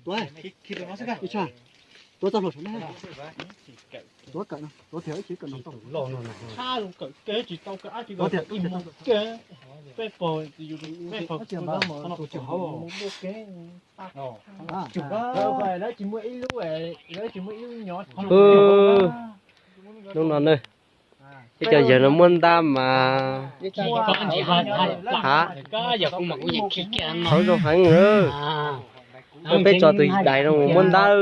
Tuav, tuav txoj hlua saum na. Tuav kawm no, tuav tiag ib chim kawm no tau. Tuav tiag, peb pog, peb pog, lawv tsis muaj ib lub, lawv tsis muaj ib lub nyob. Hnub no na, ib co yawg no muab ntab mas, ha, qhov zoo heev. Peb tso tus dais no mus muab ntab.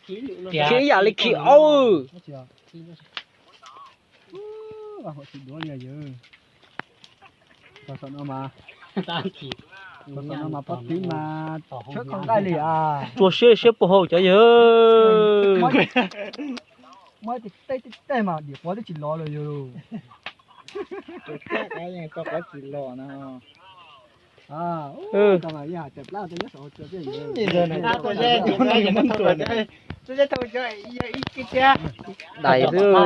Khi ib yam li khi aub. Tsuas siab siab puag hauv cov yawg. Muab tej tej mas diam pov twb tsis los lawm yawg. Dais xwb.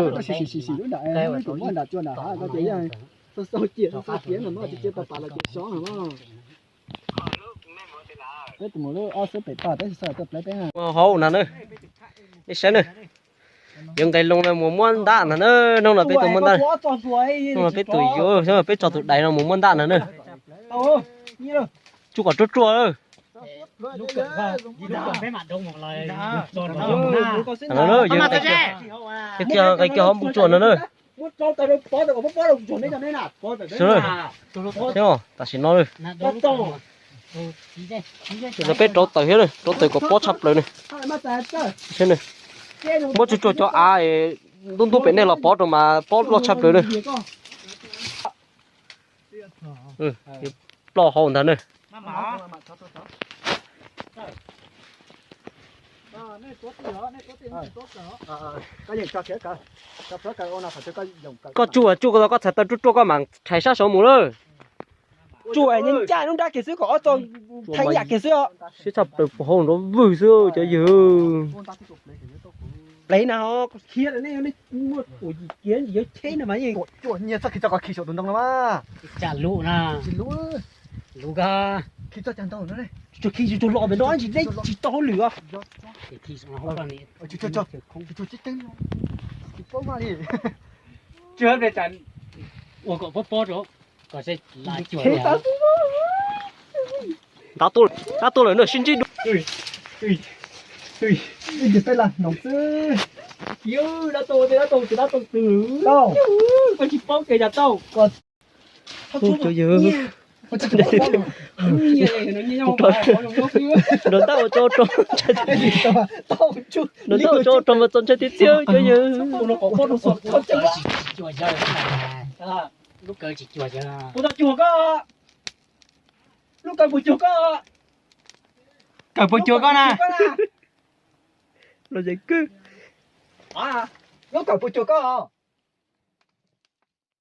Hauv na na, nej saib na, yuav nqes loo na mus muab ntab na na. Hnub no peb tuaj muab ntab, hnub no peb tus yuav, peb tso tus dais no mus muab ntab na na. Tsuj kom ruaj ruaj. Qe kiag hauv npus tsuag no na. Tam sim no, peb rauv taws thiab, rauv taws kom pob tshaj plaws na. Muab tsuj tsuag cov av ntub ntub pem nej los pov rau mas pob loj tshaj plaws na. Ploj hauv ntag na. Koj tsuj tsuj tau koj txhais taw ruaj ruaj koj mam rhais sab saud mus lawm. Tsuj ncaj ncaj lub nrab kiag xwb kom ob txoj theej ib yam kiag xwb os. Siab tshaj plaws puag hauv nrov vwg xwb cov yawg. Plev na, khiav nej muaj ua yim kiag yim yuav cheb na mas yeej. Tsuj nyias txoj khi txoj koj khi saum tus ntoo no mas. Tsis lub na. Tsis lub. Lub koj. Khi txoj cag ntau no. Tsuas khi tsuas los pem no tsis deb tsis tau hauj lwm os. Tsis paub maj li. Tsuas ua kom pob pob rau. Dab tuaj, dab tuaj lawm na sib ntsib dua. Dab tuaj, dab tuaj, dab tuaj twg? Koj tsis paub kev cas tau. Cov yawg, nrog ntab ua tsov rog, nrog ntab ua tsov rog mas txaus ntshai tiag tiag cov yawg. Lub kaw puas cuag koj? Kaw puas cuag koj na? Los yeej kwj. Lub kaw puas cuag koj?